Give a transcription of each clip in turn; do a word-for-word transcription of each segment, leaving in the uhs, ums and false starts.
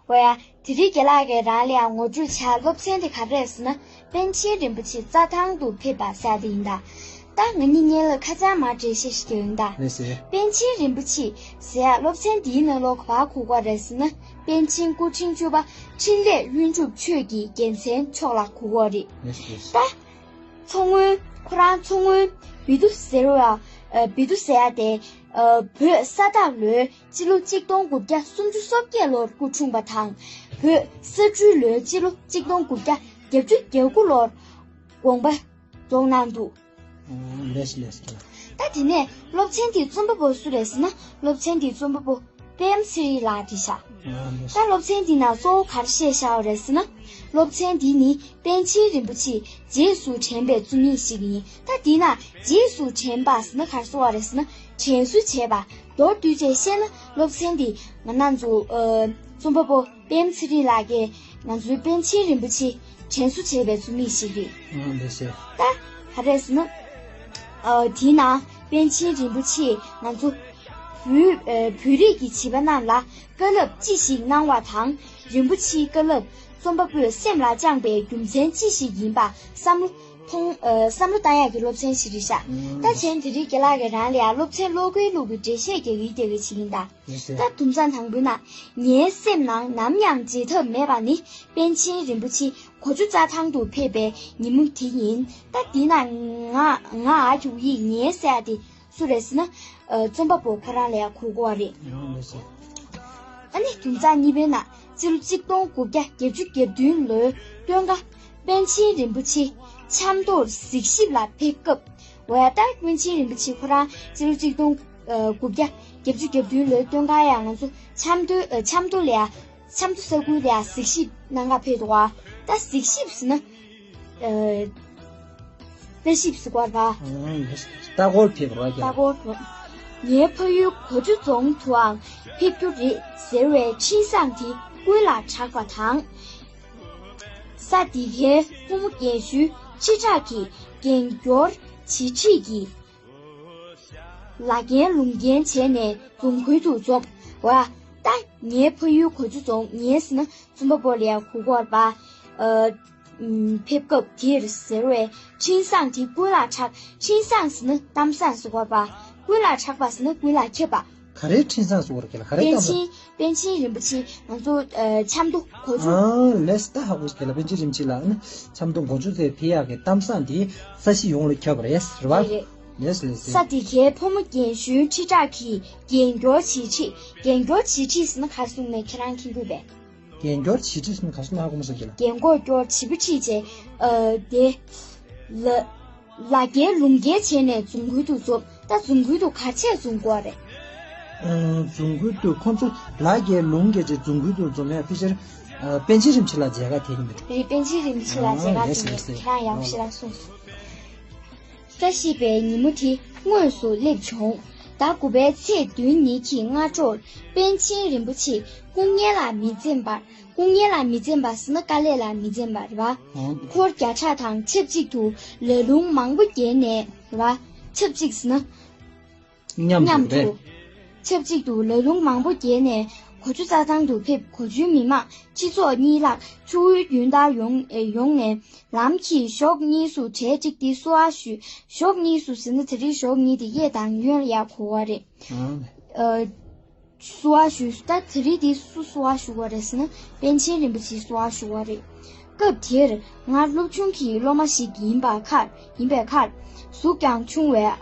འོ་ཡ། དེ་རིང་རྒན་ལགས་ཀྱིས་རང་ལ་ཡང་ངོ་སྤྲོད་བྱ། སློབ་ཚན་དེ་ག་རེ་རེད་ཟེར་ན། པཎ་ཆེན་རིན་པོ་ཆེ་རྩྭ་ཐང་དུ་ཕེབས་པ་ཟེར་ཡ་དེ་ཡིན་ད། ད་ང་གཉིས་སྔོན་ལ་ཁ་སང་མར་འགྲེལ་བཤད་ཞིག་རྒྱག་ཡིན་ད། ལགས་སེ། པཎ་ཆེན་རིན་པོ་ཆེ་ཟེར་ཡ་སློབ་ཚན་འདིའི་ནང་ལོགས་ག་པར་གོ་དགོས་རེད་ཟེར་ན། པཎ་ཆེན་སྐུ་ཕྲེང་བཅུ་པ་འཕྲིན་ལས་ལྷུན་གྲུབ་ཆོས་ཀྱི་རྒྱལ་མཚན་མཆོག་ལ་གོ་དགོས་རེད། ལགས་སེ། ད། མཚོ་སྔོན། ཁོ་རང་མཚོ་སྔོན་བི་ཏུ་ཟེར་བ། ཨ། བི་ཏུ་ཟེར་ཡ་དེ། ཨ། བོད་ས་སྟག་ལོའི་སྤྱི་ལོ་གཅིག་སྟོང་དགུ་བརྒྱ་སུམ་ཅུ་སོ་བརྒྱད་ལོར་སྐུ་འཁྲུངས་པ་དང་། བོད་ས་སྦྲུལ་ལོའི་སྤྱི་ལོ་གཅིག་སྟོང་དགུ་བརྒྱ་བརྒྱད་ཅུ་གྱ་དགུ་ལོར་དགོངས་པ་རྫོགས་གནང་འདུག། ཨོ། ལགས་སོ་ལགས་སོ། ད་དེ་ནས་སློབ་ཚན་འདིའི་རྩོམ་པ་པོ་སུ་རེད་ཟེར་ན། སློབ་ཚན་འདིའི་རྩོམ་པ་པོ་པདྨ་ཚེ་རིང་ལགས་རེད་ཤག། ཨ། ལགས་སོ། ད་སློབ་ཚན་འདི་ནང་གཙོ་བོ་ག་རེ་བཤད་བཞག་པ་རེད་ཟེར་ན། སློབ་ཚན་འདི་ནི་པཎ་ཆེན་རིན་པོ་ཆེ་རྗེས་སུ་དྲན་པའི་རྩོམ་ཡིག་ཞིག་ཡིན། ད་འདི་ན་རྗེས་སུ་དྲན་པ་ཟེར་ན་ག་རེ་ཟེར་བ་རེད་ཟེར་ན། དྲན་གསོ་བྱས་པ། མདོར་བསྡུས་བྱས་བཤད་ན་སློབ་ཚན་འདི་ང་རང་ཚོ། ཨ། རྩོམ་པ་པོ་པདྨ་ཚེ་རིང་ལགས་ཀྱིས་ང་ཚོའི་པཎ་ཆེན་རིན་པོ་ཆེ་དྲན་གསོ་བྱས་པའི་རྩོམ་ཡིག་ཞིག་རེད། ཨ། ལགས་སོ། ད་ག་རེ་ཟེར་ན། ཨ། དེའི་ནང་པཎ་ཆེན་རིན་པོ་ཆེས་ང་ཚོ་བོད། ཨ། བོད་རིགས་ཀྱི་བྱིས་པ་རྣམས་ལ་བཀའ་སློབ་ཅི་ཞིག་གནང་བ་དང་། རིན་པོ་ཆེའི་བཀའ་སློབ་རྩོམ་པ་པོའི་སེམས་ལ་བཅངས་པའི་རྒྱུ་མཚན་ཅི་ཞིག་ཡིན་པ་བསམ་བློ་ཐོངས། ཨ། བསམ་བློ་བཏང་ཡག་གི་སློབ་ཚན་ཞིག་རེད་ཤག། ཨ། ད་བྱས་ན་དེ་རིང་རྒན་ལགས་ཀྱིས་རང་ལ་ཡང་སློབ་ཚན་ཀློག་གིན་ཀློག་གིན་འགྲེལ་བཤད་རྒྱག་གིན་རྒྱག་གིན་བྱེད་ཀྱིན་གདའ། ལགས་སོ། ད་དུམ་ཚན་དང་པོའི་ནང་། ངའི་སེམས་ནང་ནམ་ཡང་བརྗེད་ཐབས་མེད་པ་ནི། པཎ་ཆེན་རིན་པོ་ཆེ་གོ་འཇོ་རྩྭ་ཐང་དུ་ཕེབས་པའི་ཉིན་མོ་དེ་ཡིན། ད་འདི་ན་ང་། ང་ཨ་གི་ཡིག་ངའི་ཟེར་ཡ་དེ་སུ་རེད་ཟེར་ན། ཨ། རྩོམ་པ་པོ་ཁོ་རང་ལ་ཡང་གོ་དགོས་པ་རེད། ཡང་ལགས་སོ། ཨ་ནི་དུམ་ཚན་གཉིས་པའི་ནང་། སྤྱི་ལོ་གཅིག་སྟོང་དགུ་བརྒྱ་བརྒྱད་ཅུ་གྱ་བདུན་ལོའི་སྟོན་ཁ། པཎ་ཆེན་རིན་པོ་ཆེ་ཆབ་མདོར་གཟིགས་ཞིབ་ལ་ཕེབས་སྐབས། འོ་ཡ། ད་པཎ་ཆེན་རིན་པོ་ཆེ་ཁོ་རང་སྤྱི་ལོ་གཅིག་སྟོང་དགུ་བརྒྱ་བརྒྱད་ཅུ་གྱ་བདུན་ལོའི་སྟོན་ཁ་ཡང་ང་ཚོ་ཆབ་མདོ། ཨ། ཆབ་མདོ་ལ་ཡ། ཆབ་མདོ་ས་ཁུལ་ལ་ཡ་གཟིགས་ཞིབ་གནང་ག་ཕེབས་འདུག་པ། ད་གཟིགས་ཞིབ་ཟེར་ན། ཨ། ལྟ་ཞིབ་ཟེར་གོ་རེད་པ། ཨ། ལྟ་སྐོར་ཕེབས་པ་རེད། ལྟ་སྐོར་ཕེབས། ངའི་ཕ་ཡུལ་གོ་འཇོ་རྫོང་དུའང་ཕེབས་རྒྱུ་རེད་ཟེར་བའི་འཕྲིན་བཟང་དེ་ཀུན་ལ་གྲགས་པ་དང་། ས་འདི་གའི་ཕོ་མོ་རྒན་གཞོན་ཁྲི་ཕྲག་གིས་རྒན་སྐྱོར་བྱེད་ཁྲིད་ཀྱིས། ལ་རྒན་ལུང་རྒན་བྱས་ནས་རྫོང་ཁུལ་དུ་འཛོམས། འོ་ཡ། ད་ངའི་ཕ་ཡུལ་གོ་འཇོ་རྫོང་། ངའི་ཟེར་ན་རྩོམ་པ་པོ་ལ་ཡ་གོ་དགོས་པ། ཨ། ཨམ། ཕེབས་སྐབས་དེར་ཟེར་བའི་འཕྲིན་བཟང་དེ་ཀུན་ལ་གྲགས། འཕྲིན་བཟང་ཟེར་ན་གཏམ་བཟང་ཟེར་དགོས་པ། ཀུན་ལ་གྲགས་པ་ཟེར་ན་ཀུན་ལ་ཁྱབ་པ། ག་རེའི་འཕྲིན་བཟང་ཟེར་དགོས་རེད་ལ། ག་རེའི་གཏམ་བཟང་། པཎ་ཆེན། པཎ་ཆེན་རིན་པོ་ཆེ་ང་ཚོ། ཨ། ཆབ་མདོ་གོ་འཇོ། ཨ། ལགས་སོ། ད་ཧ་གོ་སོང་ལ། པཎ་ཆེན་རིན་པོ་ཆེ་ལ་ཨ་ནི་ཆབ་མདོ་གོ་འཇོ་ཟེར་ཕེབས་ཡག་གི་གཏམ་བཟང་དེ་ས་གཞི་ཡོངས་ལ་ཁྱབ་པ་རེད། རེད་པ། རེད། ལགས་སོ་ལགས་སོ། ས་དེ་གའི་ཕོ་མོ་རྒན་གཞོན་ཁྲི་ཕྲག་གིས་རྒན་སྐྱོར་བྱེད་ཁྲིད། རྒན་སྐྱོར་བྱེད་ཁྲིད་ཟེར་ན་ག་རེ་གསུངས་ནས་ཁྱེད་རང་མཁྱེན་གྱི་པས། རྒན་སྐྱོར་བྱེད་ཁྲིད་ཟེར་ན་ག་རེ་གསུངས་ན་ཧ་གོ་མ་སོང་ལགས། རྒན་སྐྱོར་སྐྱོར་བྱེད་པ་ཁྲིད་བྱས། ཨ། དེ་ལ། ལ་རྒན་ལུང་རྒན་བྱས་ནས་རྫོང་ཁུལ་དུ་འཛོམས། ད་རྫོང་ཁུལ་དུ་ག་རེ་བྱས་འཛོམས་དགོས་རེད། ཨ། རྫོང་ཁུལ་དུ་ཁོང་ཚོ་ལ་རྒན་ལུང་རྒན་བྱས་རྫོང་ཁུལ་དུ་འཛོམས་ཡ་ཕལ་ཆེར། ཨ། པཎ་ཆེན་རིན་པོ་ཆེ་ལ་མཇལ་ཁ་ཐེབས་ཀྱི་མེད། རེད། པཎ་ཆེན་རིན་པོ་ཆེ་ལ་མཇལ་ཁ། ཨ། ཐེབས་ཀྱི་མེད། ལགས་སོ་ལགས་སོ། ཁྱེད་རང་ཡག་པོ་ཞེ་དྲག་གསུངས་སོང་། བཀྲ་ཤིས་པའི་ཉིན་མོ་དེ་དངོས་སུ་སླེབས་བྱུང་། ཟླ་དགུ་པའི་ཚེས་བདུན་ཉིན་གྱི་སྔ་དྲོར་པཎ་ཆེན་རིན་པོ་ཆེ་སྐུ་བརྙན་ལ་མི་འཛེམ་པར། སྐུ་བརྙན་ལ་མི་འཛེམ་པ་ཟེར་ན་དཀའ་ལས་ལ་མི་འཛེམ་པ་རེད་པ། ཨང་། འཁོར་བརྒྱ་ཕྲག་དང་ཆབས་ཅིག་ཏུ་ལ་ལུང་མང་པོ་བརྒལ་ནས་རེད་པ། ཆབས་ཅིག་ཟེར་ན། མཉམ་དུ། མཉམ་དུ་རེད། ཆབས་ཅིག་ཏུ་ལ་ལུང་མང་པོ་བརྒལ་ནས་གོ་འཇོ་རྩྭ་ཐང་དུ་ཕེབས། གོ་འཇོའི་མི་མང་སྤྱི་ཚོགས་གཉིས་ལྷག་ཆུ་བོའི་རྒྱུན་ལྟར་ཡོང་། ཨེ། ཡོང་ནས། ལམ་གྱི་གཞོགས་གཉིས་སུ་གྲལ་བསྒྲིགས་ཏེ་བསུ་བ་ཞུས། གཞོགས་གཉིས་སུ་ཟེར་ན་དེ་རིང་གཞོགས་གཉིས་དེ་གཡས་དང་གཡོན་ལ་ཡར་གོ་བ་རེད། ཨང་། ཨ། བསུ་བ་ཞུས། ད་དེ་རིང་དེ་སུ་བསུ་བ་ཞུ་བ་རེད་ཟེར་ན་པཎ་ཆེན་རིན་པོ་ཆེས་བསུ་བ་ཞུ་བ་རེད། སྐབས་དེར་ང་སློབ་ཆུང་གི་སློབ་མ་ཞིག་ཡིན་པ་ཁར། ཡིན་པའི་ཁར། གཟུགས་ཀྱང་ཆུང་བས།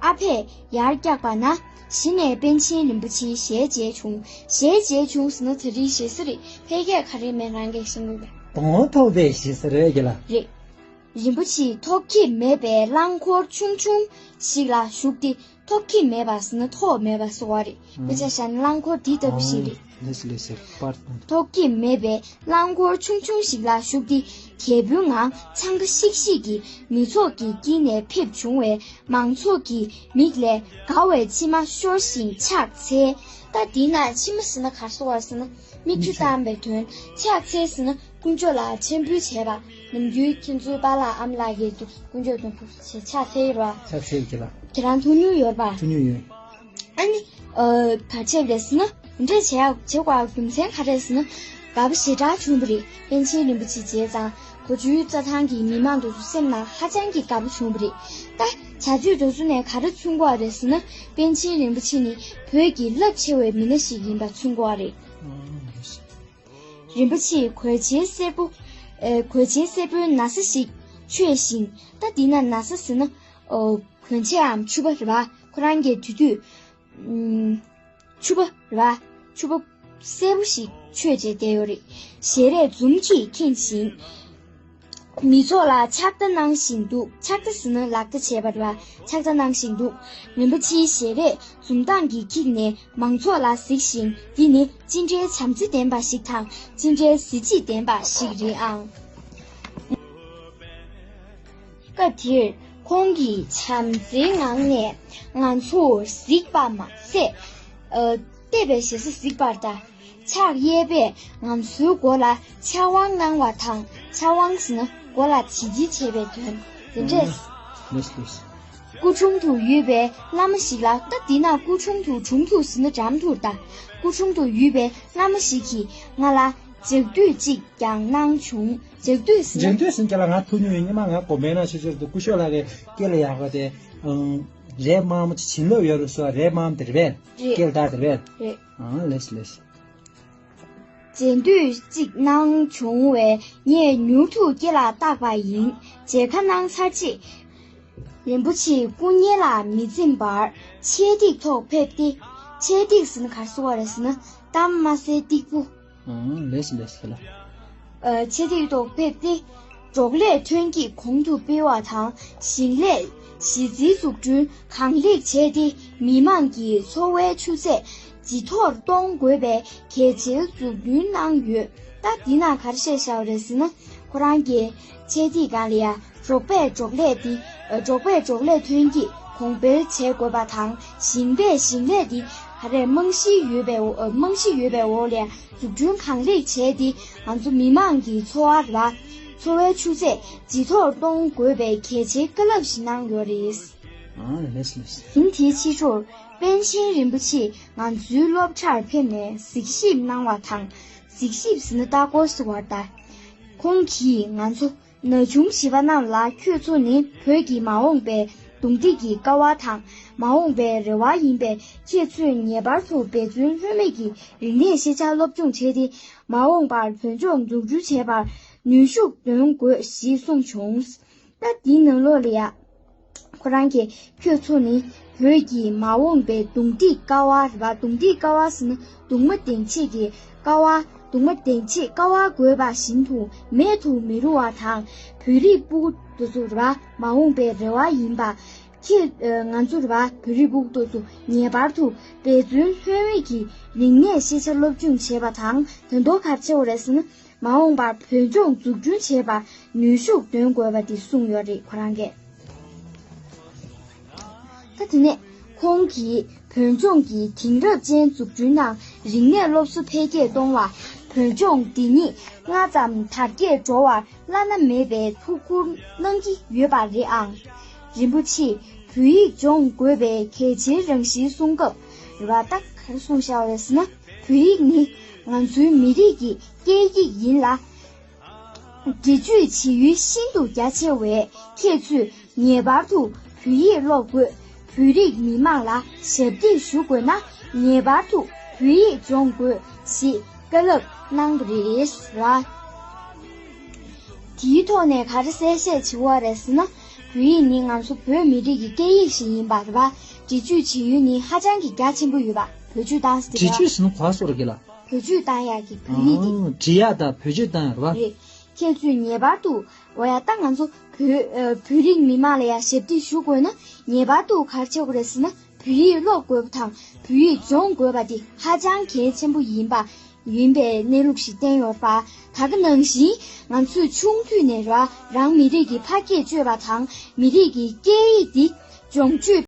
ཨ་ཕས་ཡར་བཀྱགས་པ་ན། གཞི་ནས་པཎ་ཆེན་རིན་པོ་ཆེའི་ཞལ་མཇལ་བྱུང་། ཞལ་མཇལ་བྱུང་ཟེར་ན་དེ་རིང་ཞེ་ས་རེད། ཕལ་སྐད་ག་རེ་མེད་རང་གིས་ཤེས་ཀྱི་ཡོད་པས། དོན་ཐོག་པའི་ཞེ་ས་རེད་ཀྱི་ལ། རེད། རིན་པོ་ཆེས་ཐོག་ཁེབས་མེད་པའི་རླངས་འཁོར་ཆུང་ཆུང་ཞིག་ལ་ཞུགས་ཏེ། ཐོག་ཁེབས་མེད་པ་ཟེར་ན་ཐོག་མེད་པ་ཟེར་བ་རེད། དཔེ་ཆ་བཞག་ན་རླངས་འཁོར་འདི་ལྟ་བུ་ཞིག་རེད། ལགས་སོ་ལགས་སོ། པར། ཐོག་ཁེབས་མེད་པའི་རླངས་འཁོར་ཆུང་ཆུང་ཞིག་ལ་ཞུགས་ཏེ། རྒྱལ་པོའི་ངང་འཚང་ཁ་ཤིག་ཤིག་གིས་མི་ཚོགས་ཀྱི་དཀྱིལ་ནས་ཕེབས་བྱུང་བས། མང་ཚོགས་ཀྱི་མིག་ལས་དགའ་བའི་མཆི་མ་ཤོར་ཞིང་ཕྱག་འཚལ། ད་འདི་ན་མཆི་མ་ཟེར་ན་ག་རེ་ཟེར་བ་ཟེར་ན། མིག་ཆུ་བཏང་བའི་དོན། ཕྱག་འཚལ་ཟེར་ན་དཀོན་མཆོག་ལ་མཆོད་འབུལ་བྱས་པ། ནམ་རྒྱུན་ཁྱེད་ཚོའི་པཱ་ལགས་ཨ་མ་ལགས་ཀྱིས་དཀོན་མཆོག་དོན་ཕུགས་ཕྱག་འཚལ་ཡོད་པ། ཕྱག་འཚལ་གྱི་ལ། ཁྱེད་རང་ཐུགས་མྱོང་ཡོད་པ། ཐུགས་མྱོང་ཡོད། ཨ་ནི། ཨ། ག་རེ་བྱས་པ་རེད་ཟེར་ན། འདི་འདྲ་བྱེད་ཡག་བྱེད་དགོས་ཡག་རྒྱུ་མཚན་ག་རེ་རེད་ཟེར་ན། དགའ་པོ་ཞེ་དྲག་བྱུང་བ་རེད། པཎ་ཆེན་རིན་པོ་ཆེ་མཇལ་ཙང་གོ་ཆུའི་རྩྭ་ཐང་གི་མི་མང་དེ་ཚོ་སེམས་ནང་ཧ་ཅང་གི་དགའ་པོ་བྱུང་བ་རེད། ད་བྱ་སྤྱོད་དེ་ཚོ་ནས་ག་རེ་མཚོན་གྱི་ཡོད་རེད་ཟེར་ན། པཎ་ཆེན་རིན་པོ་ཆེ་ནི་བོད་ཀྱི་རླབས་ཆེ་བའི་མི་སྣ་ཞིག་ཡིན་པ་མཚོན་གྱི་ཡོད་རེད། རིན་པོ་ཆེས་གོས་ཆེན་སེར་པོ། ཨེ། གོས་ཆེན་སེར་པོའི་ན་བཟའ་ཞིག་མཆོད་ཅིང་། ད་འདི་ན་ན་བཟའ་ཟེར་ན། ཨོ། གོན་ཆས་འམ་ཕྱུ་པ་རེད་པ། ཁོ་རང་གིས་དེ་དུས། ཨུམ། ཕྱུ་པ་རེད་པ། ཕྱུ་པ་སེར་པོ་ཞིག་མཆོད་བྱས་བསྡད་ཡོད་རེད། ཞལ་རས་འཛུམ་གྱིས་ཁེངས་ཤིང་། མི་ཚོགས་ལ་ཕྱག་བརྡ་གནང་བཞིན་འདུག་ཕྱག་བརྡ་ཟེར་ན་ལག་བརྡ་བྱས་པ་རེད་པ། ཕྱག་བརྡ་གནང་བཞིན་འདུག་རིན་པོ་ཆེའི་ཞལ་རས་འཛུམ་མདངས་ཀྱིས་འཁྱིལ་ནས་མང་ཚོགས་ལ་གཟིགས་ཤིང་། འདི་ནི་ཅི་འདྲའི་བྱམས་བརྩེ་ལྡན་པ་ཞིག་དང་ཅི་འདྲའི་གཟི་བརྗིད་ལྡན་པ་ཞིག་རེད་ཨང་། སྐབས་དེར་ཁོང་གིས་བྱམས་བརྩེའི་ངང་ནས་ང་ཚོར་གཟིགས་པ་མ་ཟད། ཨ། བལྟས་པའི་ཞེ་ས་གཟིགས་པར་གདའ། ཕྱག་གཡས་པས་ང་ཚོའི་མགོ་ལ་ཕྱག་དབང་གནང་བ་དང་། ཕྱག་དབང་ཟེར་ན་མགོ་ལ་བྱིལ་བྱིལ་བྱས་པའི་དོན་དེ་འདྲས། ལགས་ལགས། སྐུ་དྲུང་དུ་ཡོད་པའི་བླ་མ་ཞིག་ལ། ད་འདི་ན་སྐུ་དྲུང་དུ། དྲུང་དུ་ཟེར་ན་འགྲམ་དུ་གདའ། སྐུ་དྲུང་དུ་ཡོད་པའི་བླ་མ་ཞིག་གིས་ང་ལ་ལྗགས་ལྡོག་ཅིག་ཀྱང་གནང་བྱུང་། ལྗགས་ལྡོག་ཟེར་ན། ལྗགས་ལྡོག་ཟེར་ན་ཁྱེད་ལ་ང་ཐུག་མྱོང་ཡོད། སྔོན་མ་ང་གོམ་པའི་ནང་ཆེ་ཆེར་དུ་སྐུ་ཞབས་ལགས་ཀྱི་སྐེ་ལ་ཡག་པ་དེ། ཨང་། རས་དམར་མོ་བྱིན་རླབས་ཡོད་རེད་ཟེར་བ། རས་དམར་མོ་དེ་རེད་པས། རེད། སྐེ་ལ་བཏགས་དེ་རེད་པས། རེད། ཨང་། ལགས་སོ་ལགས་སོ། ལྗགས་ལྡོག་ཅིག་གནང་བྱུང་བས་ངས་མྱུར་དུ་སྐེ་ལ་བཏགས་པ་ཡིན། མཇལ་ཁ་གནང་ཚར་རྗེས། རིན་པོ་ཆེའི་སྐུ་བརྙན་ལ་མི་འཛེམ་པར་ཆས་སྟེགས་ཐོག་ཕེབས་ཏེ། ཆས་སྟེགས་ཟེར་ན་ག་རེ་ཟེར་བ་རེད་ཟེར་ན། གཏམ་མ་སེལ་སྟེགས་བུ། ཨང་། ལགས་སོ་ལགས་སོ་ལགས། ཨ། ཆས་སྟེགས་ཐོག་ཕེབས་ཏེ། འབྲོག་ལས་ཐོན་སྐྱེད་གོང་དུ་སྤེལ་བ་དང་། ཞིང་ལས་གཞི་རྩའི་འཛུགས་སྐྲུན་གང་ལེགས་བྱས་ཏེ། མི་དམངས་ཀྱི་འཚོ་བའི་ཆུ་ཚད་ཇེ་མཐོར་གཏོང་དགོས་པའི་གལ་ཆེའི་མཛུབ་སྟོན་གནང་ཡོད། ད་འདི་ན་ག་རེ་བཤད་བཞག་པ་རེད་ཟེར་ན། ཁོ་རང་གིས་ཆས་སྟེགས་སྒང་ལ་ཡ། འབྲོག་པས་འབྲོག་ལས་དེ། ཨ། འབྲོག་པས་འབྲོག་ལས་ཐོན་སྐྱེད་གོང་སྤེལ་བྱེད་དགོས་པ་དང་། ཞིང་པས་ཞིང་ལས་དེ་ག་རེ་རྨང་གཞི་ཡོད་པའི་འོག་རྨང་གཞི་ཡོད་པའི་འོག་ལ་འཛུགས་སྐྲུན་གང་ལེགས་བྱས་ཏེ། ང་ཚོ་མི་དམངས་ཀྱི་འཚོ་བ་ར། འཚོ་བའི་ཆུ་ཚད་ཇེ་མཐོར་གཏོང་དགོས་པའི་གལ་ཆེའི་བཀའ་སློབ་ཞིག་གནང་ཡོད་རེད། ཨང་། ལགས་སོ་ལགས་སོ། ཉིན་དེའི་ཕྱི་དྲོར་པཎ་ཆེན་རིན་པོ་ཆེ་ང་ཚོའི་སློབ་གྲྭར་ཕེབས་ནས་གཟིགས་ཞིབ་གནང་བ་དང་། གཟིགས་ཞིབ་ཟེར་ན་ལྟ་སྐོར་ཟེར་བ་རེད་ད། ཁོང་གིས་ང་ཚོ་ན་ཆུང་བྱིས་པ་རྣམས་ལ། ཁྱོད་ཚོ་ནི་བོད་ཀྱི་མ་འོངས་པའི་གདུང་འདེགས་ཀྱི་ཀ་བ་དང་། མ་འོངས་པའི་རེ་བ་ཡིན་པས། ཁྱེད་ཚོས་ངེས་པར་དུ་འབད་བརྩོན་ལྷོད་མེད་ཀྱིས་རིག་གནས་ཤེས་བྱ་སློབ་སྦྱོང་བྱས་ཏེ། མ་འོངས་པར་བོད་ལྗོངས་འཛུགས་སྐྲུན་བྱེད་པར་ནུས་ཤུགས་འདོན་དགོས་ཞེས་གསུངས་བྱུང་། ད་འདིའི་ནང་ལོགས་ལ་ཡ། ཁོ་རང་གིས་ཁྱོད་ཚོ་ནི་བོད་ཀྱི་མ་འོངས་པའི་གདུང་འདེགས་ཀ་བ་རེད་པ། གདུང་འདེགས་ཀ་བ་ཟེར་ན་གདུང་མ་འདེགས་བྱེད་ཀྱི་ཀ་བ། གདུང་མ་འདེགས་བྱེད་ཀ་བ་དགོས་པ་བཞིན་དུ་མེད་དུ་མི་རུང་བ་དང་། བོད་རིགས་སྤུ་གུ་དེ་ཚོ་རེད་པ། མ་འོངས་པའི་རེ་བ་ཡིན་པ། ཁྱེད། ཨ། ང་ཚོ་རེད་པ། བོད་རིགས་སྤུ་གུ་དེ་ཚོ་ངེས་པར་དུ་འབད་བརྩོན་ལྷོད་མེད་ཀྱིས་རིག་གནས་ཤེས་བྱ་སློབ་སྦྱོང་བྱེད་པ་དང་། དོན་དག་ག་རེ་བྱེད་དགོས་རེད་ཟེར་ན། མ་འོངས་པར་བོད་ལྗོངས་འཛུགས་སྐྲུན་བྱེད་པར་ནུས་ཤུགས་འདོན་དགོས་པ་དེ་གསུངས་ཡོད་རེད་ཁོ་རང་གིས། ད་དེ་ནས་ཁོང་གིས་བོད་ལྗོངས་ཀྱི་དེང་རབས་ཅན་འཛུགས་སྐྲུན་དང་རིག་གནས་སློབ་གསོ་འཕེལ་རྒྱས་གཏོང་བ། བོད་ལྗོངས་འདི་ཉིད་སྔ་ཙམ་དར་རྒྱས་འགྲོ་བར་བླ་ན་མེད་པའི་ཐུགས་ཁུར་གནང་གི་ཡོད་པ་རེད་ཨང་། རིན་པོ་ཆེས་བོད་ཡིག་སྦྱོང་དགོས་པའི་གལ་ཆེའི་རང་བཞིན་གསུང་སྐབས། རེད་པ། ད་ག་རེ་གསུངས་བཞག་པ་རེད་ཟེར་ན། བོད་ཡིག་ནི་ང་ཚོའི་མི་རིགས་ཀྱི་སྐད་ཡིག་ཡིན་ལ། འབྲི་འཇུག་བྱེད་ཡུལ་ཤིན་ཏུ་རྒྱ་ཆེ་བས། ཁྱེད་ཚོས་ངེས་པར་དུ་བོད་ཡིག་ཀློག་དགོས། བོད་རིགས་མི་མང་ལ་ཞབས་འདེགས་ཞུ་དགོས་ན། ངེས་པར་དུ་བོད་ཡིག་སྦྱོང་དགོས་ཞེས་བཀའ་སློབ་གནང་བ་རེད་ལ། དེའི་ཐོག་ནས་ག་རེ་གསལ་བཤད་བྱེད་དགོས་རེད་ཟེར་ན། བོད་ཡིག་ནི་ང་ཚོ་བོད་མི་རིགས་ཀྱི་སྐད་ཡིག་ཞིག་ཡིན་པ་རེད་པ། འབྲི་འཇུག་བྱེད་ཡུལ་ནི་ཧ་ཅང་གི་རྒྱ་ཆེན་པོ་ཡོད་པ། བེད་སྤྱོད་བཏང་ཟེར་དེ་འབྲི་རེད་པ། འཇུག་ཟེར་ན་ག་རེ་ཟེར་གི་ལ། བེད་སྤྱོད་བཏང་ཡག་གི་བོད་ཡིག་དེ། ཨང་། འབྲི་ཡག་དང་བེད་སྤྱོད་བཏང་ཡག་རེད་པ། རེད། ཁྱེད་ཚོས་ངེས་པར་དུ། འོ་ཡ། ད་ང་ཚོ་བོད། ཨ། བོད་རིགས་མི་མང་ལ་ཡ་ཞབས་འདེགས་ཞུ་དགོས་ན། ངེས་པར་དུ་ག་རེ་བྱེད་དགོས་རེད་ཟེར་ན། བོད་ཡིག་ཀློག་དགོས་པ་དང་བོད་ཡིག་སྦྱོང་དགོས་པ་དེ་ཧ་ཅང་གལ་ཆེན་པོ་ཡིན་པ། ཡིན་པའི་གནས་ལུགས་ཤིག་བསྟན་ཡོད་པ། ད་ག་ནང་བཞིན་ང་ཚོས་ཆུང་དུས་ནས་ར། རང་མི་རིགས་ཀྱི་ཕ་སྐད་སྤྱོད་པ་དང་མི་རིགས་ཀྱི་སྐད་ཡིག་འདི་སྦྱོང་སྤྱོད།